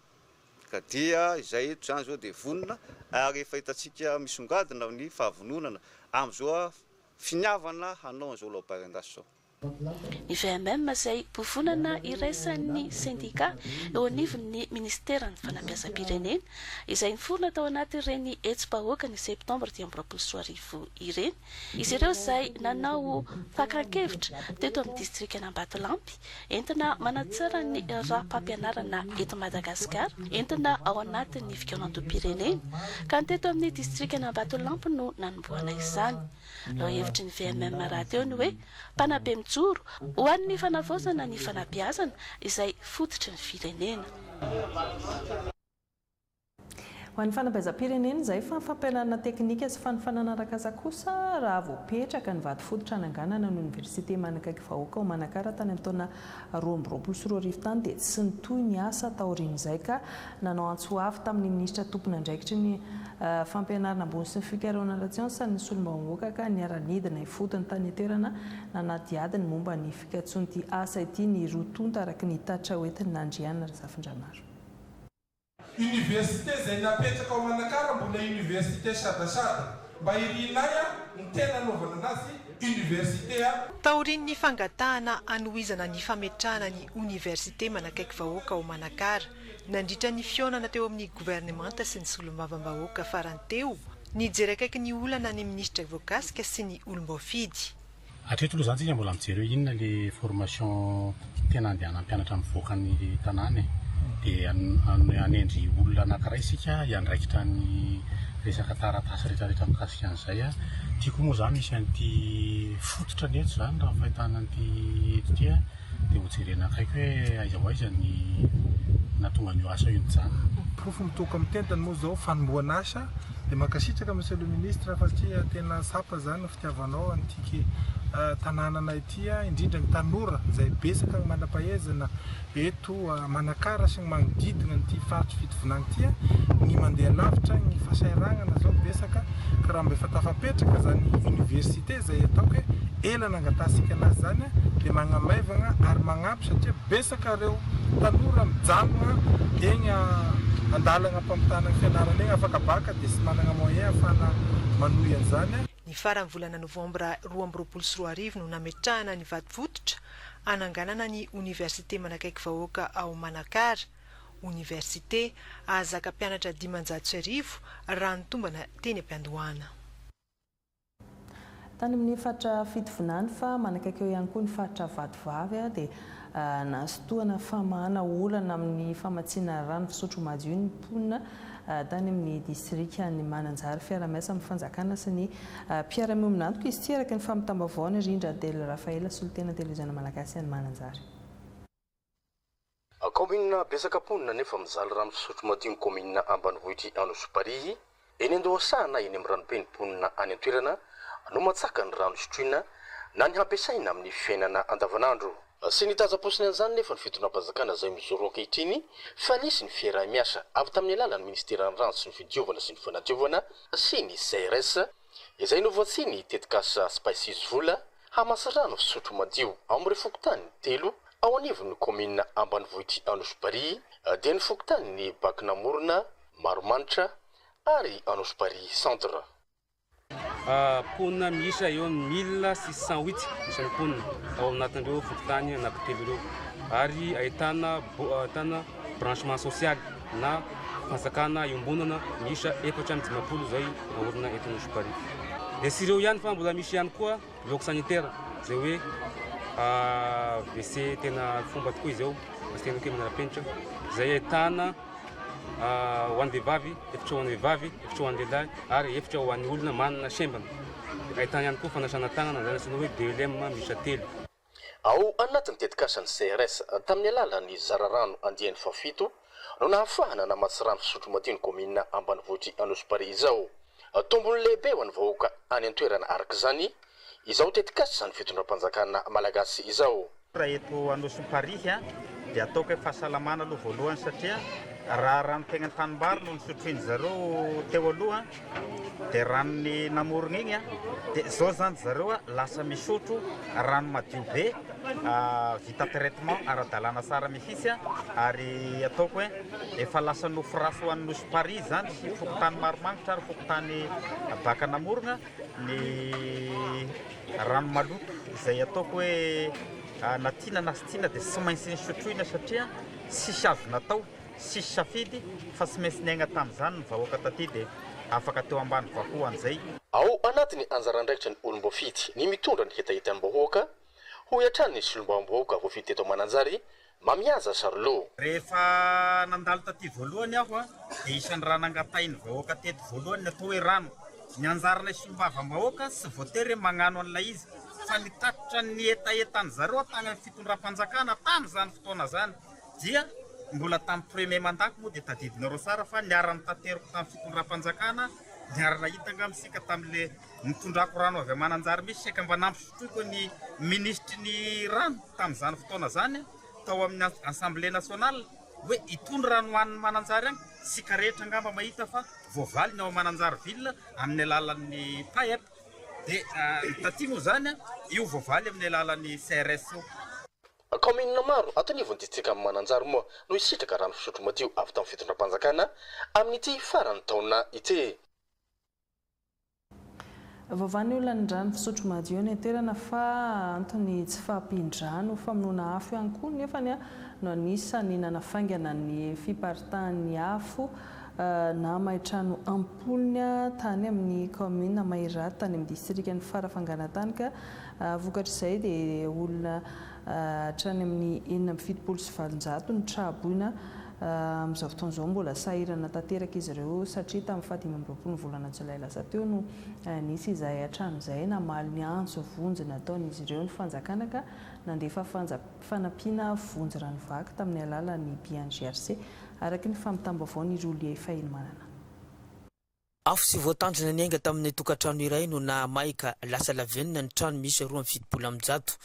Ka dia izay eto izany izao dia vonona ary efa hitantsika misongadina ny fahavononana amin'izao finiavana hanao an'izao laobarin-dasy izao. Ny VMM izay vovonana iraisan'ny sendikà eo anivon'ny minisiteran'ny fanabeazam-pirenena izay niforona tao anatin'ireny hetsi-bahoaka ny septambra 2025 ireny izy ireo izay nanao fakan-kevitra teto amin'ny distrikan'Ambatolampy entina manatsara ny rafi-pampianarana eto Madagasikara entina ao anatin'ny fikaonandoham-pirenena ka ny teto amin'ny distrikan'Ambatolampy no nanombohana izany. Lohahevitry ny VMM rahateo ny hoe Mpanabe mijoro ho an'ny fanavaozana ny fanabeazana izay fototry ny firenena. Ho an'ny fanabeazam-pirenena izay fa ny fampianarana teknika sy fanofanana arak'asa kosa raha voapetraka ny vato fototra hananganana ny oniversite manakaiky vahoaka ao Manakara tany amin'ny taona 2022 tany dia tsy nitohy ny asa taorian'izay ka Nanao antso avo tamin'ny minisitra tompon'andraikitry ny fampianarana ambony sy ny fikarohana ara-tsiansa ny solombavambahoaka ka niara-nidina ifotony tany an-toerana nanadihady ny momba ny fikatsoan'ity asa ity ny roa tonta araka ny tatitra hoentin'i Nandriana Razafindramaro. Université izay napetraka ao Manakara mbola université sadasada. Mba irinay ny tena anaovana anazy université a. Taorian'ny fangatahana hanohizana ny fametrahana ny oniversite manakaiky vahoaka ao Manakara, nandritra ny fihaonana teo amin'ny governemanta sy ny solombavambahoaka farany teo, nijery akaiky ny olana ny minisitra voakasika sy ny olom-boafidy. Hatreto aloha izany tsika mbola mijery hoe inona le formation tena andehanan'ny mpianatra mivoaka ny tanàna e. Dia hanendry olona anankiray isika hiandraikitra ny resaka taratasy rehetra rehetra mikasika an'izay. Ity koa moa izany misy an'ity fototra ny eto izany raha ny fahitana an'ity eto ity dia ho jerena akaiky hoe aiza ho aiza ny nahatonga an'io asa io nijanona. Porofo mitoko amin'ny tendany moa izao fanombohana asa dia mankasitraka Monsieur le Ministre satria tena tsapa izany ny fitiavanao an'ity tanànanay ity indrindra ny tanora izay betsaka ny manam-pahaizana eto Manakara sy ny magnodidina an'ity faritry Fitovinany ity ny mandeha lavitra ny fahasahiranana zao betsaka ka raha mba efa tafapetraka zany université zay ataoko hoe ela nangatasika anazy zany dia magnamaivagna ary magnampy satria betsaka reo tanora mijanogna egny andalagna ampamitana ny fianarana egny afaka bacc dia sy managna moyen afahana manohy an'izany. Ny faran'ny volana novambra 2022 no nametrahana ny vatofototra hananganana ny oniversite manakaiky vahoaka ao Manakara, oniversite ahazaka mpianatra 1500 raha ny tombana teny am-piandohana. Tany amin'ny faritra Fitovinany fa manakaiky eo ihany koa ny faritra Vatovavy dia nahazotoana famahana olana amin'ny famatsiana rano fisotro madio ny mponina tany amin'ny distrikan'i Mananjary. Fiaraha-miasa amin'ny fanjakana sy ny mpiara-miombon'antoka izy ity araka ny fampitam-baovaon'i Rindra Del Rafaela, solontena televiziona malagasy any Mananjary. Kaominina betsaka mponina nefa mijaly rano fisotro madio ny kaominina ambanivohitr'i Anosimparihy. Eny an-dohasaha na eny amin'ny ranobe ny mponina any an-toerana no matsaka ny rano sotroina na ny hampiasaina amin'ny fiainana andavanandro. Tsy nitazam-potsiny an'izany nefa ny fitondram-panjakana izay mijoro ankehitriny fa nisy ny fiaraha-miasa avy tamin'ny alalan'ny ministeran'ny rano sy ny fidiovana sy ny fanadiovana sy ny CRS izay novatsian'ny tetikasa Spices vola hamatsy rano fisotro madio ao amin'ireo fokontany telo ao anivon'ny kaominina ambanivohitr'i Anosiparia dia ny fokontanin'i Bakinamorona, Maromanitra ary Anosiparia Centre. Mponina miisa eo amin'ny 1608 isan'ny mponina ao anatin'ireo fokontany anankitelo ireo ary ahitana ahitana branchement social na fanjakana iombonana miisa 54 izay naorina eto Nosy Paris. Dia tsy ireo ihany fa mbola misy ihany koa bloc sanitaire izay hoe WC tena fomba tokoa izy io, tena hoe manara-penitra izay ahitana ho an'ny vehivavy, efitra ho an'ny vehivavy, efitra ho an'ny lehilahy ary efitra ho an'ny olona manana sembana. Ahitana ihany koa fanasana tanana izay antsoina hoe DLM miisa telo. Ao anatin'ny tetikasan'ny CRS tamin'ny alalan'ny Zararano andiany fahafito no nahafahana namatsy rano fisotro madio ny kaominina ambanivohitr'i Anosiparia izao. Tombony lehibe ho an'ny vahoaka any an-toerana araka izany izao tetikasan'ny fitondram-panjakana malagasy izao. Raha eto Anosimparihy dia ataoko hoe fahasalamana aloha voalohany satria raha rano teny an-tanimbary no nosotroin-dry zareo teo aloha dia ranon'ny namorona iny dia izao izany ry zareo lasa misotro rano madio be vita traitement ara-dalàna tsara mihitsy ary ataoko hoe efa lasa nofy ratsy ho an'ny Nosy-Parihy izany sy fokontany Maromanitra ary fokontany Bakanamorona ny rano maloto izay ataoko hoe na tiana na tsy tiana dia tsy maintsy nisotroina satria tsisy azo natao, tsisy safidy fa tsy maintsy niaigna tamin'izany ny vahoaka taty dia afaka teo ambany vahoan'izay. Ao anatin'ny anjara andraikitry ny olom-boafidy ny mitondra ny hetahetam-bahoaka, hoy hatrany ny solombavambahoaka voafidy teto Mananjary, Mamihaja Charlot. Rehefa nandalo taty voalohany aho dia isan'ny raha nangatahin'ny vahoaka teto voalohany ny atao hoe rano. Ny anjaranay solombavambahoaka tsy voatery hoe magnano an'ilay izy fa nitatitra ny hetahetan-dry zareo tany amin'ny fitondram-panjakana tamin'izany fotoana izany dia mbola tamin'ny premier mandat-ko moa dia tadidinareo tsara fa niara-nitateriko tamin'ny fitondram-panjakana, niara-nahita angamba isika tamin'ilay Nitondrako rano avy Mananjary mihitsy saika mba nampisotroiko ny minisitry ny rano tamin'izany fotoana izany tao amin'ny Assemblée nationale hoe itony rano ho an'ny Mananjary any, isika rehetra angamba mahita fa voavaly ny ao Mananjary ville amin'ny alalan'ny PAEP dia ny taty moa izany io voavaly amin'ny alalan'ny CRS io. Kaominina maro ato anivon'ny distrikan'i Mananjary moa no hisitraka rano fisotro madio avy tamin'ny fitondram-panjakana amin'ity faran'ny taona ity. Vaovao ny olan'ny rano fisotro madio eny an-toerana fa antony tsy fahampian-drano, famonoana afo ihany koa nefany no anisan'ny nanafaingana ny fiparitahan'ny afo nahamay trano am-polony tany amin'ny kaominina Mahiraty tany amin'ny distrikan'i Farafangana tany ka vokatr'izay dia olona hatrany amin'ny 876 no tra-boina Amin'izao fotoana izao mbola sahirana tanteraka izy ireo satria tamin'ny faha 25 ny volana jolay lasa teo no nisy izay hatramin'izay namaly ny antso vonjy nataon'izy ireo ny fanjakana ka nandefa fanampiana vonjy rano vaky tamin'ny alalan'ny BNGRC. Araka ny fampitam-baovaon'i Rolie Fahinimanana. Afo tsy voatandrina niainga tamin'ny tokantrano iray no nahamay ka lasa lavenona ny trano miisa 172.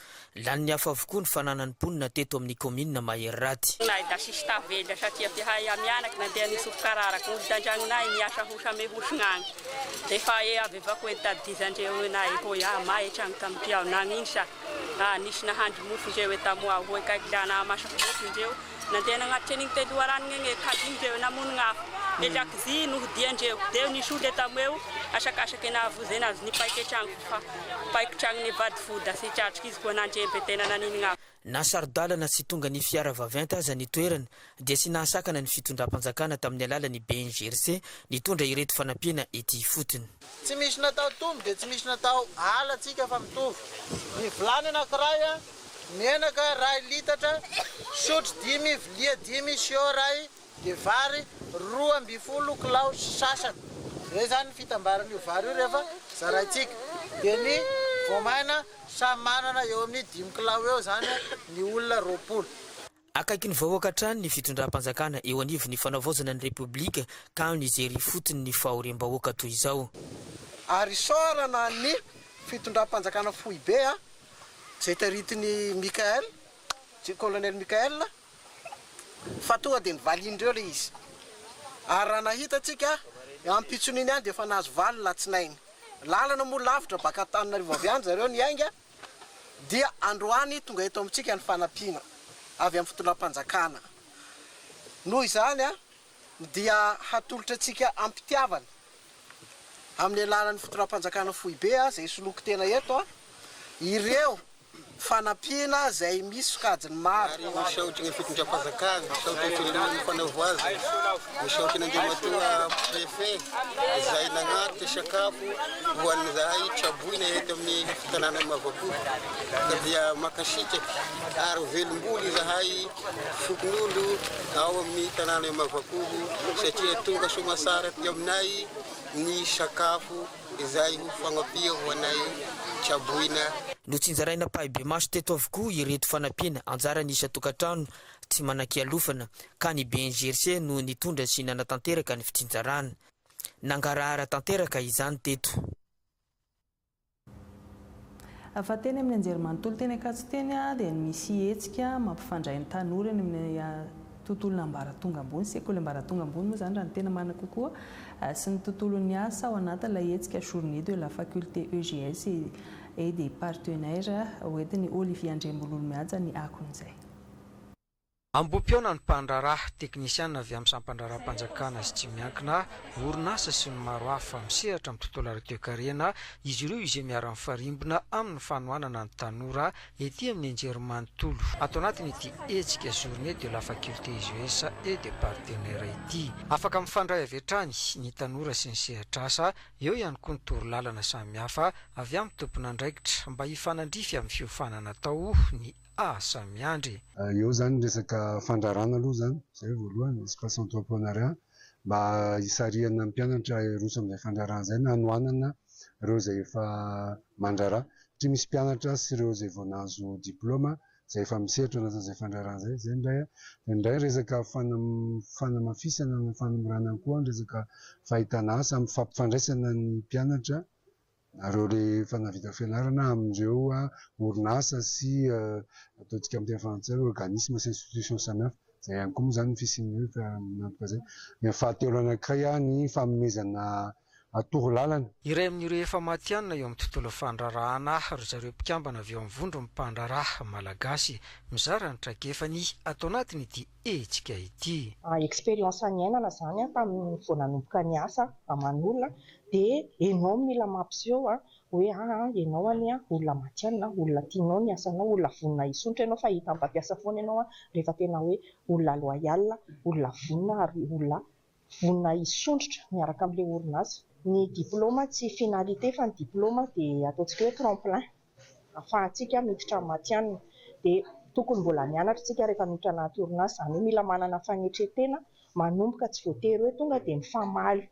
Lanin'ny afo avokoa ny fananan'ny mponina teto amin'ny kaominina Maheriraty. Nay da sisy tavela satria fihay amianaky nandeha nisofo kararaka olo tandragnonay niasa ho same hosognagny de fa e avy avako e nitadidizandreo nay hoy ah may e tragno tamity ao nagnino sa ah nisy nahandro mofo ndreo e tamoa hoy kaiky la nahamasaky mofo indreo nandeha nagnatitry an'igny te loharano gnegny e kajy indreo namono gn'afo e lakozia nohodiandreo deo nisy olo e tamoeo asakasaky nahavozy anazy nipaiky tragno fa paiky tragnony vady foda sy tratriky izy koa nandrembe tena nanino gn'afo. Na saro-dalana tsy tonga ny fiara vaventy aza ny toerana dia tsy nahasakana ny fitondram-panjakana tamin'ny alalan'ny BNGRC nitondra ireto fanampiana ety ifotony. Tsy misy natao tombo dia tsy misy natao ala tsika fa mitovy. Ny vilany anankiray a, menaka iray litatra, sotro dimy, vilia dimy, sio iray, dia vary 12 kilao sy sasany. Izay izany ny fitambaran'io vary io rehefa zaraintsika. Dia ny voamaina samy manana eo amin'ny dimy kilao eo izany ny olona 20. Akaiky ny vahoaka hatrany ny fitondram-panjakana eo anivon'ny fanavaozana ny Repoblika ka nijery ifotony ny fahoriam-bahoaka toy izao. Ary isaorana ny fitondram-panjakana foibe a, izay taritin'i Mickaël, Colonel Mickaël, fa tonga dia nivalian'ireo ilay izy. Ary raha nahita antsika, ampitson'iny ihany dia efa nahazo valo latsinainy. Lalana moa lavitra baka Antananarivo avy any zareo niainga, dia androany tonga eto amintsika ny fanampiana avy amin'ny fitondram-panjakana. Noho izany dia hatolotra antsika am-pitiavana amin'ny alalan'ny fitondram-panjakana foibe izay soloiko tena eto ireo fanampiana izay misy sokajiny maro. Ary misaotra ny fitondram-panjakana, misaotra ny filohan'ny fanavoazana, misaotra an'Andriamatoa Préfet izay nagnatitra sakafo ho an'izahay traboina eto amin'ny tanànan'i Mavakoho. Ka dia mankasitraky ary velom-bolo izahay fokonolona ao amin'ny tanànan'i Mavakoho satria tonga soamatsara aty aminay ny sakafo izay ho fagnampia ho anay traboina. Notsinjaraina ampahibemaso teto avokoa ireto fanampiana anjaran'ny isan-tokantrano tsy manan-kialofana ka ny BNGRC no nitondra sy nanatanteraka ny fitsinjarana. Nangarahara tanteraka izany teto. Fa teny amin'ny anjerimanontolo teny Ankatso teny dia misy hetsika mampifandray ny tanora eny amin'ny tontolon'ny ambaratonga ambony, sekoly ambaratonga ambony moa izany raha ny tena marina kokoa, sy ny tontolon'ny asa ao anatin'ilay hetsika Journée de la faculté EGS et des partenaires hoentin'i Olivier Andriambololomihanja ny akon'izay. Ambohipihaona ny mpandraharaha, teknisiana avy amin'ny sampan-draharaham-panjakana sy tsy miankina, orinasa sy ny maro hafa misehatra amin'ny tontolo ara-toekarena, izy ireo izay miara-mifarimbona amin'ny fanohanana ny tanora ety amin'ny anjerimanontolo ato anatin'ity hetsika Journée de la faculté EGS et des partenaires ity. Afaka mifandray avy hatrany ny tanora sy ny sehatr'asa, eo ihany koa ny torolalana samihafa avy amin'ny tompon'andraikitra mba hifanandrify amin'ny fiofanana atao ny asa miandry. Eo izany ny resaka fandrarana aloha izany, izay voalohany, espace entrepreneuriat, mba hisarihana ny mpianatra hiroso amin'izay fandraharahana izay na hanohanana ireo izay efa mandraharaha. Satria misy mpianatra sy ireo izay vao nahazo diplaoma izay efa misehatra ao anatin'izay fandraharahana izay. Izay indray. Dia indray resaka fanamafisana na fanamorana koa ny resaka fahitana asa amin'ny fampifandraisana ny mpianatra Nareo rehefa nahavita fianarana amin'ireo orinasa sy ataontsika amin'ny teny frantsay hoe organisme sy institution samihafa. Izay ihany koa moa izany ny fisian'ny hoe fiaraha-miombon'antoka izay. Ny fahatelo anankiray ny fanomezana torolalana. Iray amin'ireo efa matihanina eo amin'ny tontolo fandraharahana ry zareo mpikambana avy ao amin'ny vondron'ny mpandraharaha malagasy. Mizara ny traikefany ato anatin'ity hetsika ity. Expérience niainana izany tamin'ny vao nanomboka niasa aman'olona dia enao mila mampiseho hoe aa enao anie olona matihanina, olona tianao ny asanao, olona vonona hisondrotra ianao fa hita mpampiasa foana ianao rehefa tena hoe olona loyal, olona vonona ary olona vonona hisondrotra miaraka amin'ilay orinasa. Ny diplaoma tsy finalité fa ny diplaoma dia ataontsika hoe tremplin ahafahantsika miditra amin'ny matihanina. Dia tokony mbola mianatra isika rehefa miditra anaty orinasa, izany hoe mila manana fanetren-tena manomboka, tsy voatery hoe tonga dia mifamaly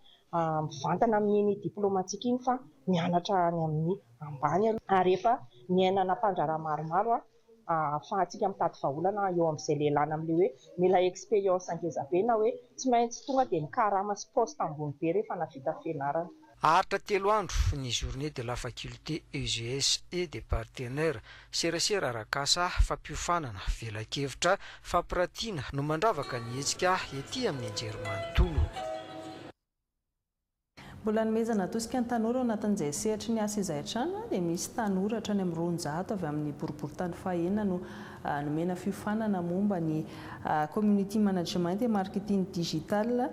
mivantana amin'iny diplaomantsika iny fa mianatra any amin'ny ambany aloha. Ary efa niainana mpandraharaha maromaro aho. ahafahantsika mitady vahaolana eo amin'izay le làna amin'ilay hoe mila expérience ngeza be na hoe tsy maintsy tonga dia mikarama sy poste ambony be rehefa nahavita fianarana. Haharitra telo andro ny Journée de la Faculté EGS et des partenaires, serasera arak'asa, fampiofanana, velakevitra, fampiratiana no mandravaka ny hetsika ety amin'ny anjerimanontolo. Mbola hanomezana tosika ny tanora ao anatin'izay sehatry ny asa izay hatrany dia misy tanora hatrany amin'ny 200 avy amin'ny boriborintany fahenina no nomena fiofanana momba ny Community Management et Marketing Digital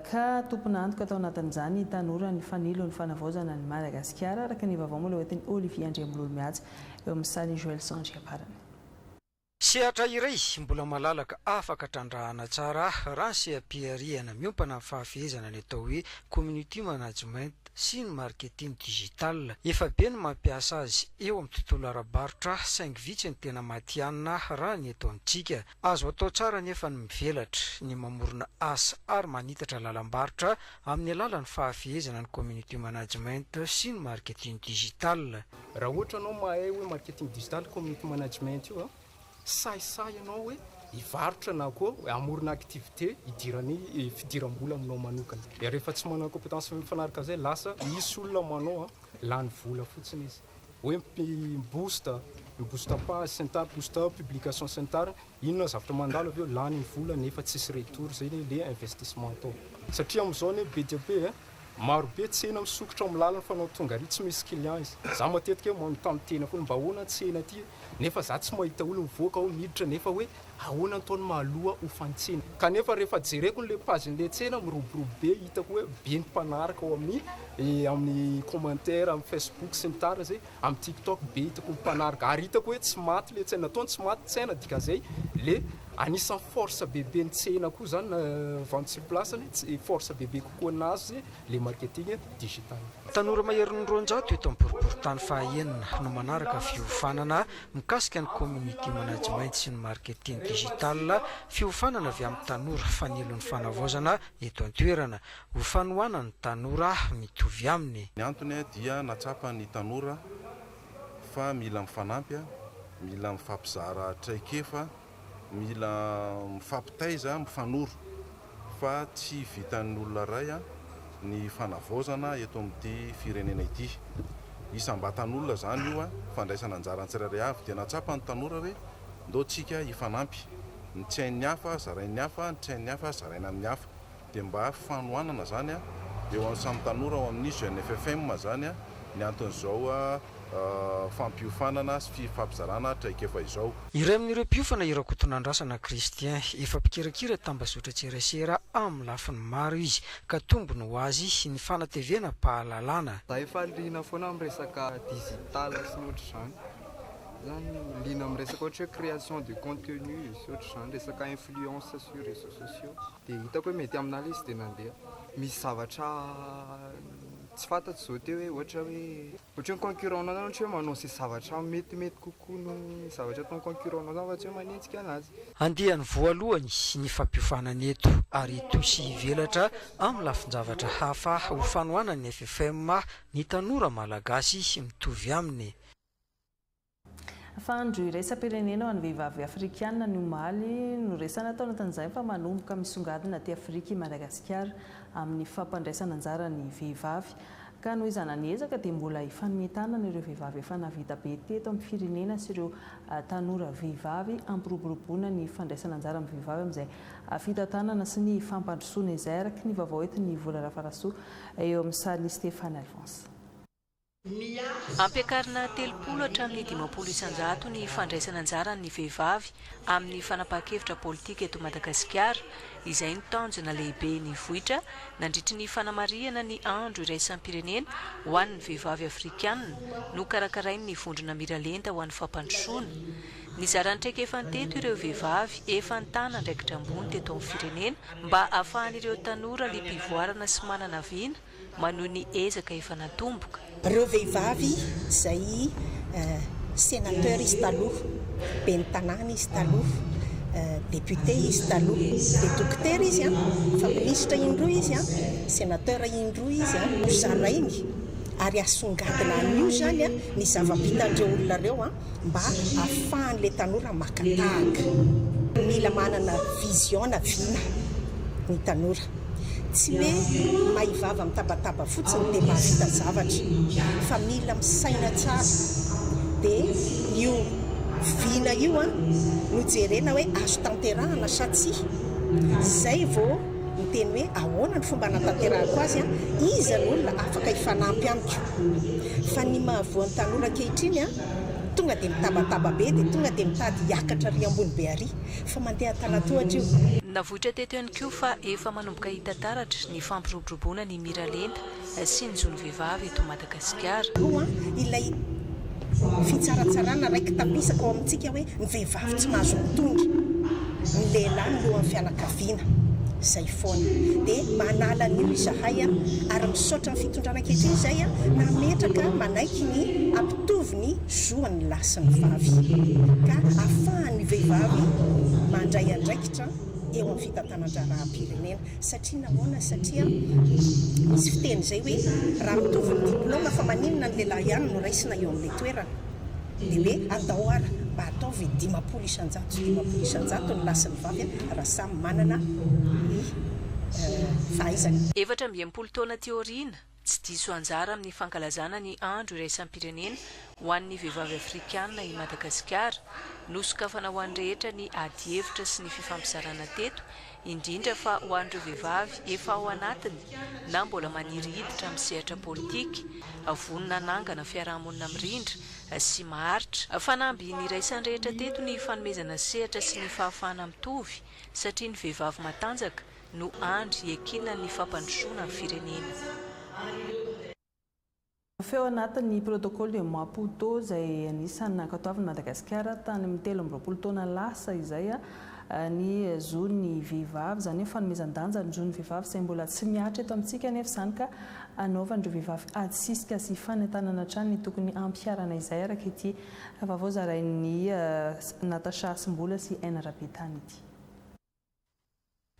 ka tompon'antoka tao anatin'izany ny tanora nifanilo ny fanavaozana an'i Madagasikara araka ny vaovao mbola hoentin'i Olivier Andriambololimihaja eo amin'ny sarin'i Joelson Andriamparany. Sehatra iray mbola malalaka afaka trandrahana tsara raha ny seha-pihariana miompana amin'ny fahafehezana ny atao hoe community management sy ny marketing digital. Efa be ny mampiasa azy eo amin'ny tontolo ara-barotra saingy vitsy ny tena matihanina raha ny eto amintsika. Azo atao tsara anefa ny mivelatra, ny mamorona asa ary manitatra lalam-barotra amin'ny alalan'ny fahafehezana ny community management sy ny marketing digital. Raha ohatra anao mahay hoe marketing digital, community management io an, sahisahy ianao hoe hivarotra na koa hamorona activité hidiran'ny fidiram-bola aminao manokana. Dia rehefa tsy manana compétence mifanaraka amin'izay lasa misy olona manao an, lany vola fotsiny izy. Hoe mi-boost, mi-boost page sy ny tariny, boost publication sy ny tariny, inona zavatra mandalo avy eo, lany ny vola nefa tsisy retour zay le investissement atao. Satria amin'izao anie be dia be eh, maro be tsena misokatra ao amin'ny lalana fa anao tonga ary tsy misy client izy. Za matetika manontany tena foana mba ahoana tsena ty nefa za tsy mahita olona mivoaka ao miditra nefa hoe Ahoana ataony mahaloa ho fantsena? Kanefa rehefa jereko ny le page nle tsena miroborobo be hitako hoe be ny mpanaraka ao amin'ny amin'ny commentaire amin'ny facebook sy ny tariny zay amin'ny tiktok be hitako ny mpanaraka ary hitako hoe tsy maty le tsena nataony tsy maty tsena dikan'izay le anisan'ny force bebe ny tsena koa zany vente sur place ny force bebe kokoa nazy le marketing digital. Tanora maherin'ny 200 eto amin'ny boriborintany faha-enina no manaraka fiofanana Mikasika ny Community Management sy ny Marketing Digital, fiofanana avy amin'ny tanora fanilon'ny fanavaozana eto an-toerana, ho fanohanan'ny tanora mitovy aminy. Ny antony dia nahatsapa ny tanora fa mila mifanampy, mila mifampizara traikefa, mila mifampitaiza, mifanoro fa tsy vitan'ny olona iray ny fanavaozana eto amin'ity firenena ity. Isam-batan'olona izany io fandraisana anjara ny tsirairay avy. Dia nahatsapa ny tanora hoe ndao tsika hifanampy. Ny tsy hain'ny hafa zarain'ny hafa, ny tsy hain'ny hafa zaraina amin'ny hafa. Dia mba fanohanana izany eo amin'ny samy tanora ao amin'ny Jeune FFM izany ny anton'izao fampiofanana sy fifampizarana traikefa izao. Iray amin'ireo mpiofana i Rakotonandrasana Christian. Efa mpikirakira tambazotran-tserasera amin'ny lafiny maro izy ka tombony ho azy ny fanatevenam-pahalalana. Za efa liana foana amin'ny resaka digital sy ny ohatr'izany. Zany liana amin'ny resaka ohatra hoe création de contenu sy ohatr'izany, resaka influence sur réseaux sociaux. Dia hitako hoe mety aminà ilay izy dia nandeha. Misy zavatra tsy fantatro izao teo hoe ohatra hoe ohatra hoe ny concurrent-nao zany ohatra hoe manao izay zavatra metimety kokoa noho ny zavatra ataon'ny concurrent-nao zany fa tsy hoe manenjika anazy. Andiany voalohany ny fampiofanana eto ary hitohy sy hivelatra amin'ny lafin-javatra hafa ho fanohanan'ny ffm ny tanora malagasy mitovy aminy. Fa andro iraisam-pirenena ho an'ny vehivavy afrikanina ny omaly. Noresahina tao anatin'izay fa manomboka misongadina aty Afrika i Madagasikara amin'ny fampandraisana anjara ny vehivavy. Ka nohizana ny ezaka dia mbola hifanome tanana ireo vehivavy efa nahavita be teto amin'ny firenena sy ireo tanora vehivavy hampiroboroboana ny fandraisana anjara amin'ny vehivavy amin'izay fitantanana sy ny fampandrosoana izay, araka ny vaovao entin'i Vola Rafarasoa eo amin'ny sarin'i Stéphane Alphonse. Ampiakarina 30 hatramin'ny 50% ny fandraisana anjaran'ny vehivavy amin'ny fanapahan-kevitra politika eto Madagasikara, izay no tanjona lehibe nivoitra nandritry ny fanamarihana ny Andro iraisam-pirenena ho an'ny vehivavy afrikanina nokarakarain'ny vondrona Miralenta ho an'ny fampandrosoana. Nizara ny traikefany teto ireo vehivavy efa nitana andraikitra ambony teto amin'ny firenena mba hahafahan'ireo tanora liam-pivoarana sy manana vina manohy ny ezaka efa natomboka. Ireo vehivavy izay sénateur izy taloha, ben'ny tanàna izy taloha, député izy taloha, dia dokotera izy an, efa minisitra indroa izy an, sénateur indroa izy an, nozarainy Ary asongadina an'io izany ny zava-bitan'ireo olona ireo mba ahafahan'ilay tanora maka tahaka. Mila manana vision na vina ny tanora. Tsy hoe mahay vava mitabataba fotsiny dia mahavita zavatra fa mila misaina tsara dia io vina io no jerena hoe azo tanterahana sa tsia. Izay vao miteny hoe ahoana ny fomba hanatanterahako azy, iza no olona afaka hifanampy amiko. Fa ny mahavoa ny tanora ankehitriny tonga dia mitabataba be dia tonga dia mitady hiakatra ary ambony be ary. Fa mandeha an-tanatohatra io. Navoitra teto ihany koa fa efa manomboka hita taratra ny fampiroboroboana ny miralenta sy ny zon'ny vehivavy eto Madagasikara. Roa, ilay fitsaratsarana raiki-tapisaka ao amintsika hoe ny vehivavy tsy mahazo mitondra, ny lehilahy no lohan'ny fianakaviana. Izay foana. Dia manala an'io izahay ary misaotra ny fitondrana ankehitriny izay nametraka manaiky ny hampitovy ny zo an'ny lahy sy ny vavy ka ahafahan'ny vehivavy mandray andraikitra eo amin'ny fitantanan-draharaham-pirenena. Satria nahoana? Satria misy fiteny izay hoe raha mitovy ny diplaoma fa maninona ny lehilahy ihany no raisina eo amin'ilay toerana? Dia hoe andao ara mba ataovy 50% sy 50% ny lahy sy ny vavy raha samy manana ny fahaizany. 64 taona aty aoriana, tsy diso anjara amin'ny fankalazana ny Andro iraisam-pirenena ho an'ny vehivavy afrikanina i Madagasikara. Nosokafana ho an'ny rehetra ny adihevitra sy ny fifampizarana teto, indrindra fa ho an'ireo vehivavy efa ao anatiny na mbola maniry hiditra amin'ny sehatra politika, vonona hanangana fiarahamonina mirindra sy maharitra. Fanamby niraisan'ny rehetra teto ny fanomezana sehatra sy ny fahafahana mitovy satria ny vehivavy matanjaka no andry iankinan'ny fampandrosoana ny firenena. Feo anatin'ny Protocole de Maputo izay anisan'ny nankatoavin'i Madagasikara tany amin'ny 23 taona lasa izay ny zon'ny vehivavy, izany hoe fanomezan-danja ny zon'ny vehivavy izay mbola tsy mihatra eto amintsika anefa izany ka hanaovan'ireo vehivavy ady sisika sy fanentanana hatrany ny tokony hampiharana izay araka ity vaovao zarain'i Natacha Hasimbola sy Aina Rabetany ity.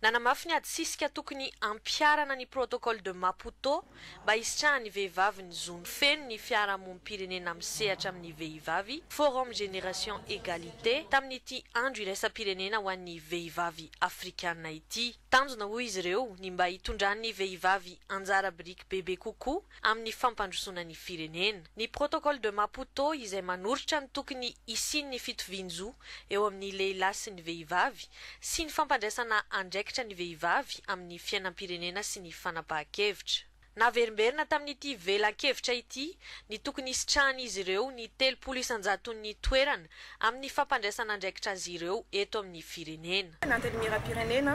Nanamafy ny ady sisika tokony hampiharana ny Protocole de Maputo mba hisitrahan'ny vehivavy ny zony feno ny fiarahamonim-pirenena misehatra amin'ny vehivavy, Forum Génération Égalité, tamin'ity Andro iraisam-pirenena ho an'ny vehivavy afrikana ity. Tanjona, hoy izy ireo, ny mba hitondran'ny vehivavy anjara biriky bebe kokoa amin'ny fampandrosoana ny firenena. Ny Protocole de Maputo izay manoritra ny tokony hisian'ny fitovian-jo eo amin'ny lehilahy sy ny vehivavy sy ny fampandraisana andraikitra ny vehivavy amin'ny fiainam-pirenena sy ny fanapahan-kevitra. Naverimberina tamin'ity velan-kevitra ity ny tokony hisitrahan'izy ireo ny 30 isan-jaton'ny toerana amin'ny fampandraisana andraikitra azy ireo eto amin'ny firenena. Ny Antenimierampirenena,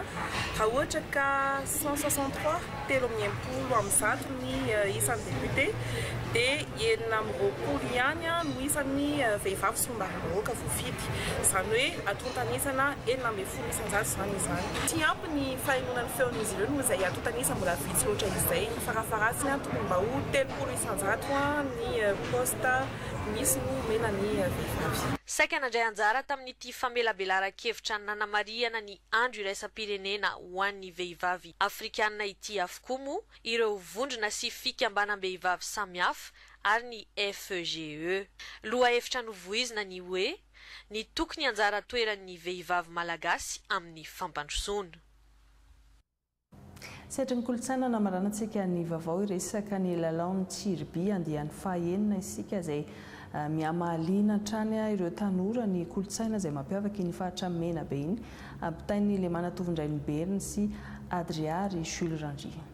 raha ohatra ka 163, 163 ny isan'ny député, dia 26 ihany no isan'ny vehivavy solombavambahoaka voafidy. Izany hoe antontan'isana 16% izany izany. Tsy ampy ny fahenoana ny feon'izy ireo noho izay antontan'isa mbola vitsy loatra izay. Farafaharatsiny, tokony mba ho 30% ny poste misy no omena ny vehivavy. Saika nandray anjara tamin'ity famelabelaran-kevitra nanamarihana ny Andro iraisam-pirenena ho an'ny vehivavy afrikanina ity avokoa moa ireo vondrona sy fikambanam-behivavy samihafa ary ny FEGE. Lohahevitra novoizina ny hoe, Ny tokony anjara toeran'ny vehivavy malagasy amin'ny fampandrosoana. Sehatry ny kolontsaina namaranantsika ny vaovao hiresaka ny lalaon'ny Tsiriby andiany faha-enina isika izay mihamahaliana hatrany ireo tanora ny kolontsaina izay mampiavaka iny faritra Menabe iny. Ampitain'i Lemana Tovondrainiberiny sy Adria ary Jules Randria.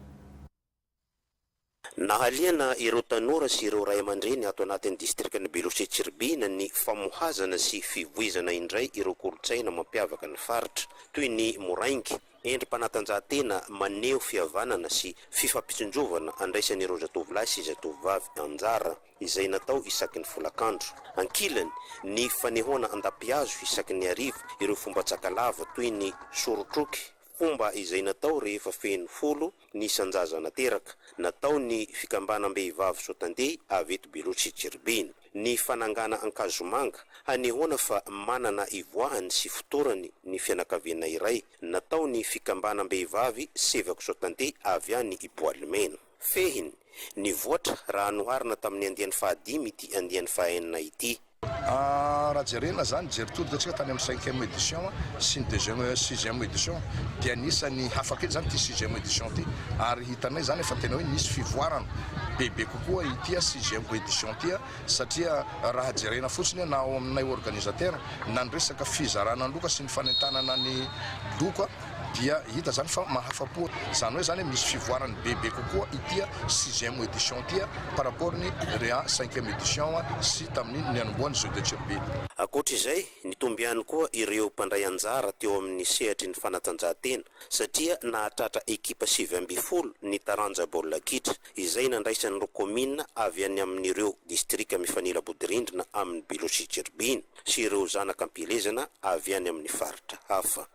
Nahaliana ireo tanora sy ireo ray aman-dreny ato anatin'ny distrikan'i Beloha Tsiribihina ny famohazana sy fivoizana indray ireo kolontsaina mampiavaka ny faritra, toy ny moraingy, endri-panatanjahantena maneho fihavanana sy fifampitsinjovana andraisan'ireo zatovolahy sy zatovovavy anjara, izay natao isaky ny folakandro. Ankilany, ny fanehoana an-dapihazo isaky ny hariva ireo fomban-tsakalava toy ny sorotroky, fomba izay natao rehefa feno folo ny isan-jaza nateraka, natao ny fikambanam-behivavy Sotandehy avy eto Beloha Tsiribihina. Ny fanangana ankazomanga, hanehoana fa manana ivoahany sy fotorany ny fianakaviana iray, natao ny fikambanam-behivavy Sevako Sotandehy avy any Iboalimena. Fehiny, Nivoatra raha noharina tamin'ny andiany fahadimy ity andiany fahaenina ity. Raha jerena zany, jery todika antsika tany amin'ny cinquième édition sy ny deuxième, sixième édition dia anisan'ny hafa kely zany ity sixième édition ity ary hitanay zany efa tena hoe nisy fivoarana bebe kokoa ity sixième édition ity satria raha jerena fotsiny na ao aminay organisateur na ny resaka fizarana ny loka sy ny fanentanana ny loka dia hita zany fa mahafapo, zany hoe zany misy fivoarany bebe kokoa ity sixième édition ity par rapport ny rea cinquième édition sy tamin'ny nianombohan'ny jeux de Tsirobe. Ankoatra izay, nitombo ihany koa ireo mpandray anjara teo amin'ny sehatry ny fanatanjahantena satria nahatratra ekipa 19 ny taranja baolina kitra izay nandraisan'ireo kaominina avy any amin'ireo distrika mifanila bodirindrina amin'i Belo sy Tsiribihina sy ireo zanaka am-pielezana avy any amin'ny faritra hafa.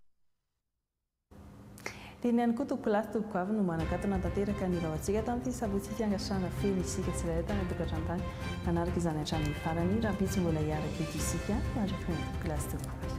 Teny ihany koa tompokolahy sy tompokovavy no manakatona tanteraka ny vavantsika tamin'ity sabotsy ity angasana feno isika tsirairay tany an-tokantrano tany nanaraka izany hatramin'ny farany. Rahampitso mbola hiaraka eto isika mandrakariva tompokolahy sy tompokovavy.